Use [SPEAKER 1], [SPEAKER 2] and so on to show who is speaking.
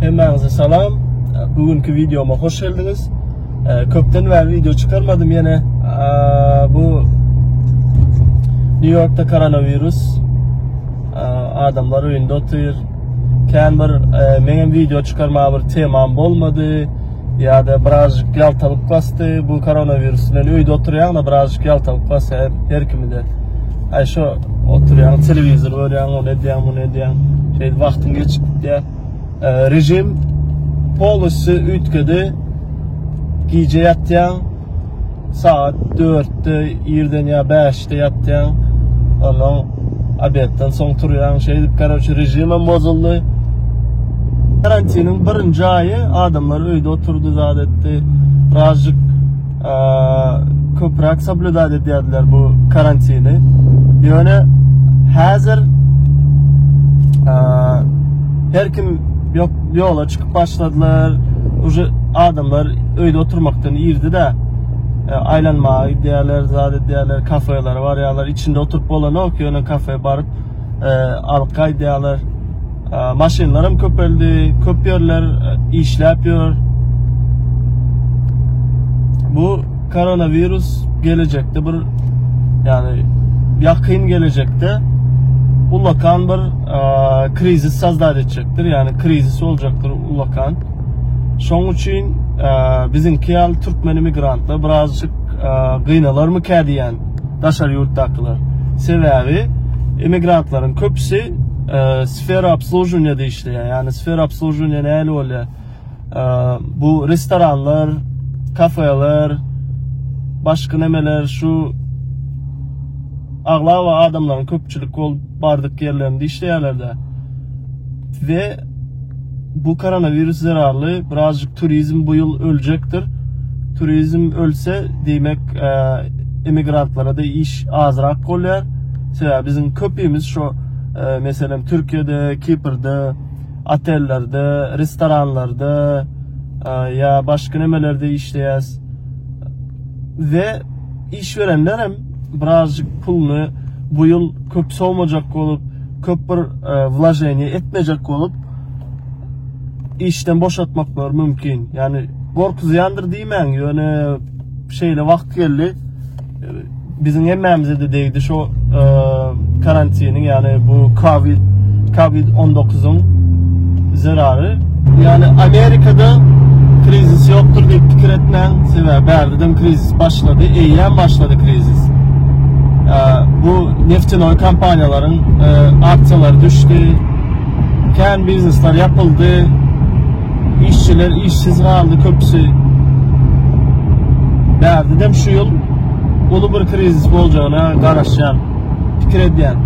[SPEAKER 1] Hemmäňize salam. Bugünkü videoma hoş geldiňiz. Köpden bäri video çykarmadym ýene. Bu New Yorkda koronawirus. Adamlar öýünde otyr. Kän bir meňem video çykarmaga bir temam bolmady. Ýa-da birazjyk ýaltalyk basdy. Bu koronawirus bilen öýde oturýaň-da birazjyk ýaltalyk basýar her kimi-de. Aý şo oturýaň, telewizor görýäň, ony edýäň, muny edýäň. Şeýdip wagtyň geçip gidýär. Režim polnosty üýtgedi. Gije ýatýaň, sagat 4-de irden ýa 5-de ýatýaň. Ondan obedden soň turýaň. Şeýdip, karoçe, režim hem bozuldy. Karantiniň birinji aýy adamlar öýde oturdy, zat etdi. Birazjyk köpräk soblýudat edýärdiler bu karantini. Ýöne häzir her kim ýok ýola çykyp başladylar. Uje adamlar öýde oturmakdan irdi-de. Aýlanmaga gidýärler, zat edýärler, kafelere barýarlar. Içinde oturyp bolanok, ýöne kafe baryp alyp gaýdýarlar. Maşynlar hem köpeldi, köp ýerler işläp ýör. Bu koronawirus gelejekde bir ýagny ýakyn gelejekde ullakan bir krizis sazdat etjekdir. Ýagny krizis boljakdyr ullakan. Şoň üçin biziňki ýaly türkmen immigrantlar birazjyk gynalarmyka diýen daşary ýurtdakylar. Sebäbi immigrantlaryň köpüsi sfera obsluživaniýada işleýär. Ýagny sfera obsluživaniýa nähili bolýar? Bu restoranlar, kafeler, başga nemeler şu aglaba adamlaryň köpçülik bolup bardyk ýerlerinde işleýärler-de. We bu koronawirus zerarly birazjyk turizm bu ýyl öljekdir. Turizm ölse, diýmek, emigrantlara-da iş azrak bolýar. Sebäbi biziň köpimiz şo, meselem, Türkiýede, Kiprde, otellerde, restoranlarda ýa başga nemelerde işleýäs. We işberenler hem birazjyk puluny bu ýyl köp sowmajak bolup, köp bir wlaženiýe etmejek bolup, işden boşatmaklary mümkin. Ýagny gorkuzýandyr diýmäň, ýöne şeýle wagt geldi. Biziň hemmämize-de degdi şo e, karantiniň, ýagny bu COVID COVID-19-yň zerary. Ýagny Amerikada krizis ýokdur diýip pikir etmäň, sebäbi bärde-dem krizis başlady, eýýäm başlady krizis. E, bu neftenoý kompaniýalaryň e, aksiýalary düşdi. Kän biznesler ýapyldy. Işçiler işsiz galdy köpüsi. Bärdedem şu ýyl uly bir krizis boljagyna garaşýan, pikir edýän.